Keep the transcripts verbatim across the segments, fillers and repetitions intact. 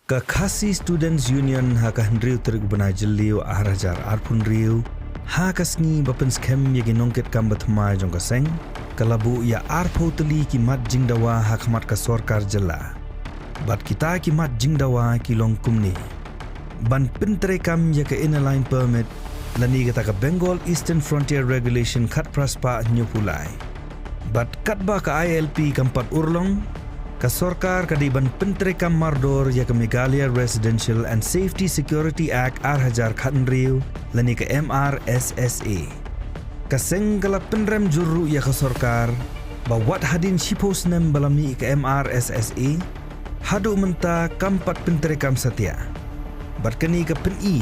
Ka Khasi Students Union ha ka hynriew tarik u bnai Jylliew ar hajar arphew hynriew, ha ka sngi ba pynskhem ïa ki nongkitkam ba thymmai jong ka seng, ka la buh ïa arphew tylli ki mat jingdawa ha khmat ka sorkar jylla. Bad kita ki mat jingdawa ki long kumne: ban pyntreikam ïa ka Inner Line Permit, lane kata ka Bengal Eastern Frontier Regulation khatphra spah hynñiewphew lai. Bad katba ka I L P kam pat urlong, ka sorkar ka dei ban pyntreikam mardor ïa ka Meghalaya Residential and Safety Security Act ar hajar khathynriew, lane ka M R S S A. Ka seng ka la pynrem jur ruh ïa ka sorkar ba wat hadien shiphew snem ba la mih ka M R S S A, haduh mynta kam pat pyntreikam satia. Bad kane ka pyni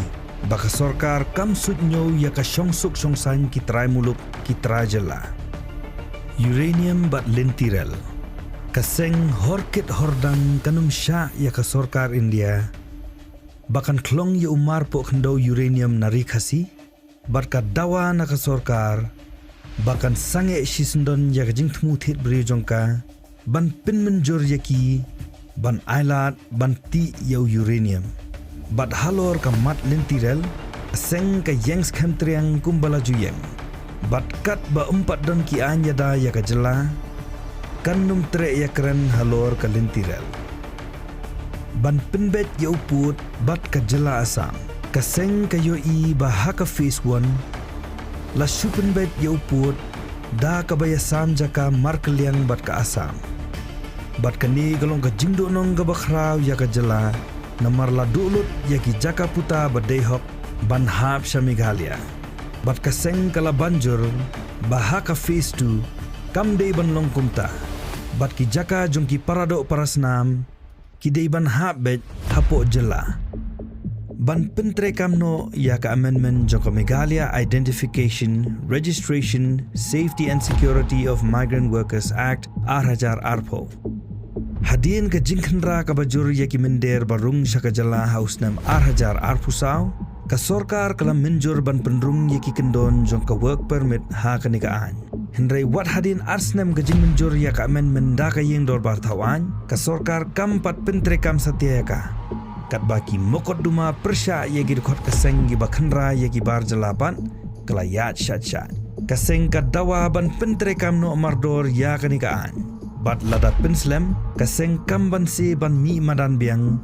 ba ka sorkar kam suidñiew ïa ka shongsuk shongsaiñ ki trai muluk, ki trai jylla. Uranium bad lynti rel. Ka seng horkit hordang kan ym shah ïa ka sorkar India ba kan khlong ïa u marpoh khyndew uranium na Ri Khasi, bad ka dawa na ka sorkar ba kan sangeh shisyndon ïa ka jingthmu thied briew jong ka ban pynmynjur ïa ki ban ailad ban tih ïa u uranium. Bad halor ka mat lynti rel, ka seng ka ïeng skhem triang kumba la ju ïeng. Bad katba ym pat don ki aiñ ïada ïa ka jylla, kan ym treh ïakren halor ka lynti rel. Ban pynbeit ïa u pud bad ka jylla Assam. Ka seng ka ïohi ba ha ka phase one la shu pynbeit ïa u pud da kaba ïasam jaka markylliang bad ka Assam. Bad kane ka long ka jingduhnong kaba khraw ïa ka jylla, namar la duh lut ïa ki jaka puta ba dei hok ban hap sha Meghalaya. Bad ka seng ka la ban jur ba ha ka phase two kam dei ban long kumta, bad ki jaka jong ki paradoh parasnam ki dei ban hap beit hapoh jylla. Ban pyntreikam noh ïa ka amendment jong ka Meghalaya Identification, Registration, Safety and Security of Migrant Workers Act ar hajar arphew. Hadien ka jingkhynra kaba jur ïa ki mynder ba rung sha ka jylla ha u snem ar hajar arphew saw, ka sorkar ka la mynjur ban pynrung ïa ki kyndon jong ka work permit ha kane ka aiñ. Hynrei wat hadien ar snem ka jingmynjur ïa ka amendment da ka ïing dorbar thaw aiñ, ka sorkar kam pat pyntreikam satia ïa ka. Katba ki mokotduma pyrshah ïa ki dkhot ka seng kiba khynra ïa ki bar jylla pat, ka la ïaid shait shait. Ka seng ka dawa ban pyntreikam noh mardor ïa kane ka aiñ. Bad lada pynslem, ka seng kam banse ban mih madan biang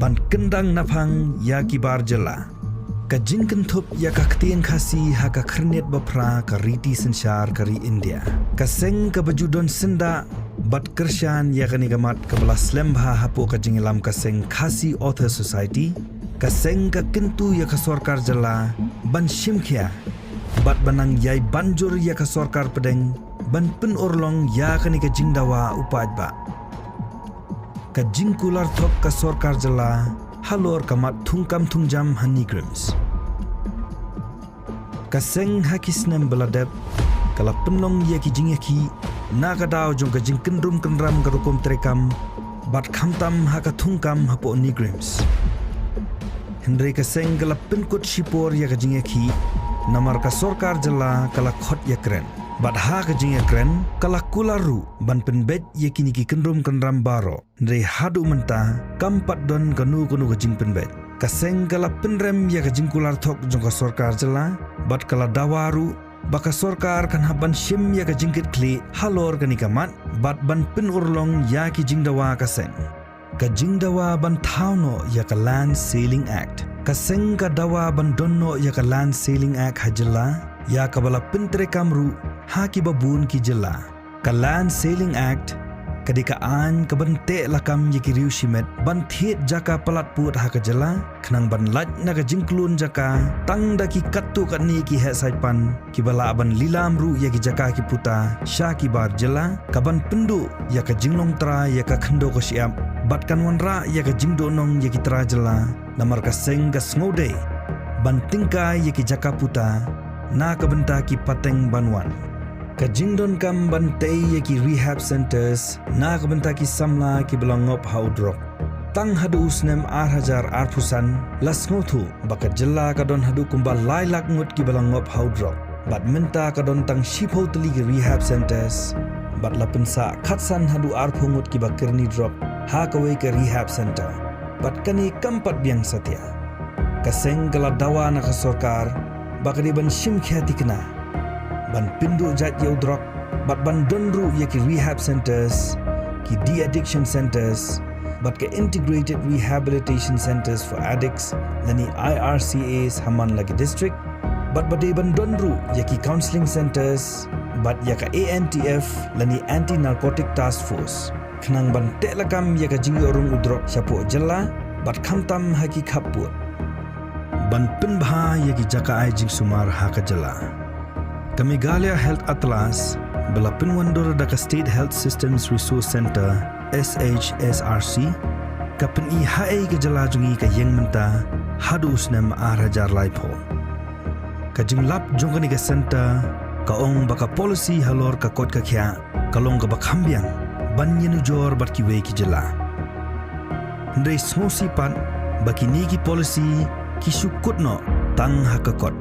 ban kyndang naphang ïa ki bar jylla. Ka jingkynthup ïa ka ktien Khasi ha ka khyrnit baphra ka riti synshar ka ri India. Ka seng kaba ju don syndah bad kyrshan ïa kane ka mat kaba la slem bha hapoh ka jingïalam ka seng Khasi Author Society, ka seng ka kyntu ïa ka sorkar jylla ban shim khia bad ban nang ïai ban jur ïa ka sorkar pdeng ban pynurlong ïa kane ka jingdawa u paidbah. Ka jingkular thok ka sorkar jylla halor ka mat thungkam thungjam ha NEIGRIHMS. Ka seng ha ki snem ba la dep ka la pynlong ïa ki jingïakhih na ka daw jong ka jingkyndrum kynram ka rukom treikam bad khamtam ha ka thungkam hapoh NEIGRIHMS. Hynrei ka seng ka la pynkut shipor ïa ka jingïakhih, namar ka sorkar jylla ka la khot ïakren. Bad ha ka jingïakren ka la kular ruh ban pynbeit ïa kine ki kyndrum kynram baroh. Hynrei haduh mynta kam pat don kano kano ka jingpynbeit. Ka seng ka la pynrem ïa ka jingkular thok jong ka sorkar jylla bad ka la dawa ruh ba ka sorkar kan hap ban shim ïa ka jingkitkhlieh halor kane ka mat bad ban pynurlong ïa ki jingdawa ka seng. Ka jingdawa ban thaw noh ïa ka Land Ceiling Act. Ka seng ka dawa ban don noh ïa ka Land Ceiling Act ha jylla, ïa kaba la pyntreikam ruh ha kiba bun ki jylla. Ka Land Ceiling Act ka dei ka aiñ kaban teh lakam ïa ki riew shimet ban thied jaka palat pud ha ka jylla, khnang ban lait na ka jingklun jaka tang da ki katto katne ki heh saipan kiba lah ban lilam ruh ïa ki jaka ki puta sha ki bar jylla, kaban pynduh ïa ka jinglong trai ïa ka khyndew ka shyiap bad kan wanrah ïa ka jingduhnong ïa ki trai jylla, namar ka seng ka sngewdei ban tyngkai ïa ki jaka puta na ka bynta ki pateng ban wan. Ka jingdonkam ban tei ïa ki rehab centres na ka bynta ki samla kiba la ngop ha u drok. Tang haduh u snem ar hajar arphew san la sngewthuh ba ka jylla ka don haduh kumba lai lak ngut kiba la ngop ha u drok. Bad mynta ka don tang shiphew tylli ki rehab centres bad la pynsah khatsan haduh arphew ngut kiba kyrni drok ha kawei ka rehab centre. bad kane kam pat biang satia. Ka seng ka la dawa na ka sorkar ba ka dei ban shim khia thikna, ban pynduh jait ïa u drok, bad ban don ruh ïa ki rehab centres, ki de-addiction centres, bad ka Integrated Rehabilitation Centres for Addicts lane I R C As ha man la ki district, bad ba dei ban don ruh ïa ki counselling centres bad ïa ka A N T F lane Anti Narcotic Task Force, khnang ban teh lakam ïa ka jingïoh rung u drok shapoh jylla bad khamtam ha ki khappud. Ban pynbha ïa ki jaka ai jingsumar ha ka jylla, ka Meghalaya Health Atlas ba la pynwandur da ka State Health Systems Resource Centre, S H S R C, ka pyni haei ka jylla jong ngi ka ïeng mynta haduh u snem ar hajar laiphew. Ka jinglap jong kane ka centre ka ong ba ka policy halor ka koit ka khiah ka long kaba kham biang ban ïanujor bad kiwei ki jylla. Hynrei sngewsih pat ba kine ki policy ki shu kut noh tang ha ka kot.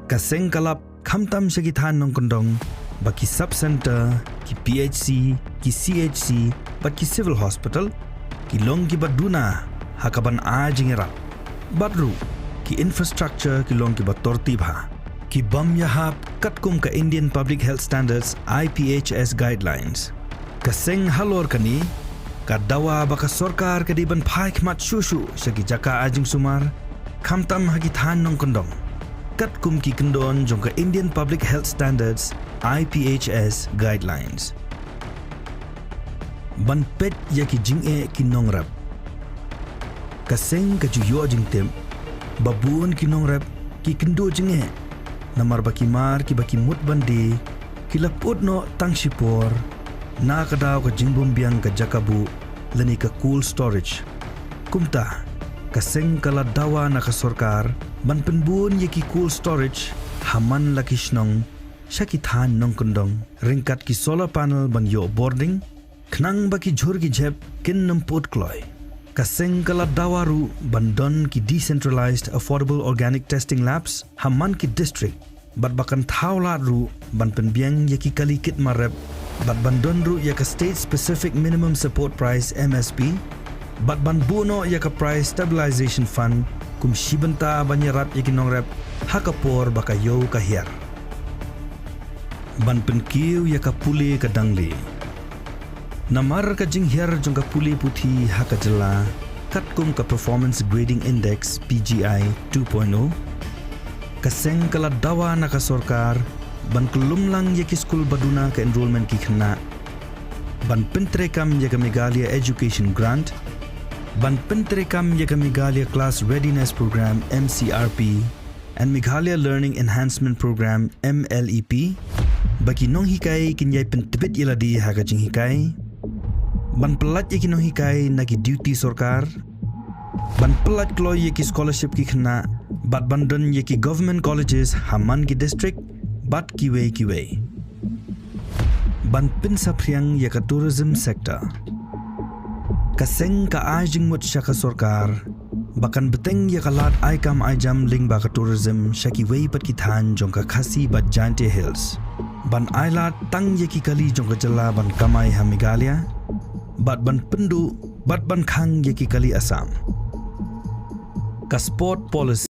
Ka seng ka lap khamtam sha ki thaiñ nongkyndong ba ki sub centre, ki P H C, ki C H C bad ki civil hospital ki long kiba duna ha kaban ai jingïarap, bad ruh ki infrastructure ki long kiba tortih bha, ki bym ïahap katkum ka Indian Public Health Standards, I P H S guidelines. Ka seng halor kane ka dawa ba ka sorkar ka dei ban phai khmat shuh shuh sha ki jaka ai jingsumar, khamtam ha ki thaiñ nongkyndong, katkum ki kyndon jong ka Indian Public Health Standards, I P H S guidelines. Ban peit ïa ki jingeh ki nongrep. Ka seng ka ju ïoh jingtip ba bun ki nongrep ki kynduh jingeh namar ba ki mar kiba ki mut ban die ki la put noh tang shipor, na ka daw ka jingbymbiang ka jaka buh lane ka cold storage. Kumta ka seng ka la dawa na ka sorkar ban pynbun ïa ki cold storage ha man la ki shnong sha ki thaiñ nongkyndong, ryngkat ki solar panel ban ïoh bording, khnang ba ki jhur ki jhep kin nym put kloi. Ka seng ka la dawa ruh ban don ki decentralized affordable organic testing labs ha man ki district, bad ba kan thaw lad ruh ban pynbiang ïa ki kali kit mar rep, bad ban don ruh ïa ka state specific minimum support price, M S P, bad ban buh noh ïa ka price stabilization fund kum shi bynta ban ïarap ïa ki nongrep ha ka por ba ka ïew ka hiar. Ban pynkiew ïa ka pule ka dang leh. Namar ka jinghiar jong ka pule puthi ha ka jylla, katkum ka Performance Grading Index, P G I two point oh, ka seng ka la dawa na ka sorkar ban kyllum lang ïa ki skul ba duna ka enrolment ki khynnah, ban pyntreikam ïa ka Meghalaya Education Grant, ban pyntreikam ïa ka Meghalaya Class Readiness Program, M C R P, and Meghalaya Learning Enhancement Program, M L E P, ba ki nonghikai kin ïai pyntbit ïa lade ha ka jinghikai, ban pyllait ïa ki nonghikai na ki duty sorkar, ban pyllait kloi ïa ki scholarship ki khynnah, bad ban don ïa ki government colleges ha man ki district, bad kiwei kiwei. Ban pynsaphriang ïa ka tourism sector. Ka seng ka ai jingmut sha ka sorkar ba kan bteng ïa ka lad ai kam ai jam lyngba ka tourism sha kiwei pat ki thaiñ jong ka Khasi bad Jaintia Hills, ban ai lad tang ïa ki kali jong ka jylla ban kamai ha Meghalaya, bad ban pynduh bad ban khang ïa ki kali Assam. Ka sport policy.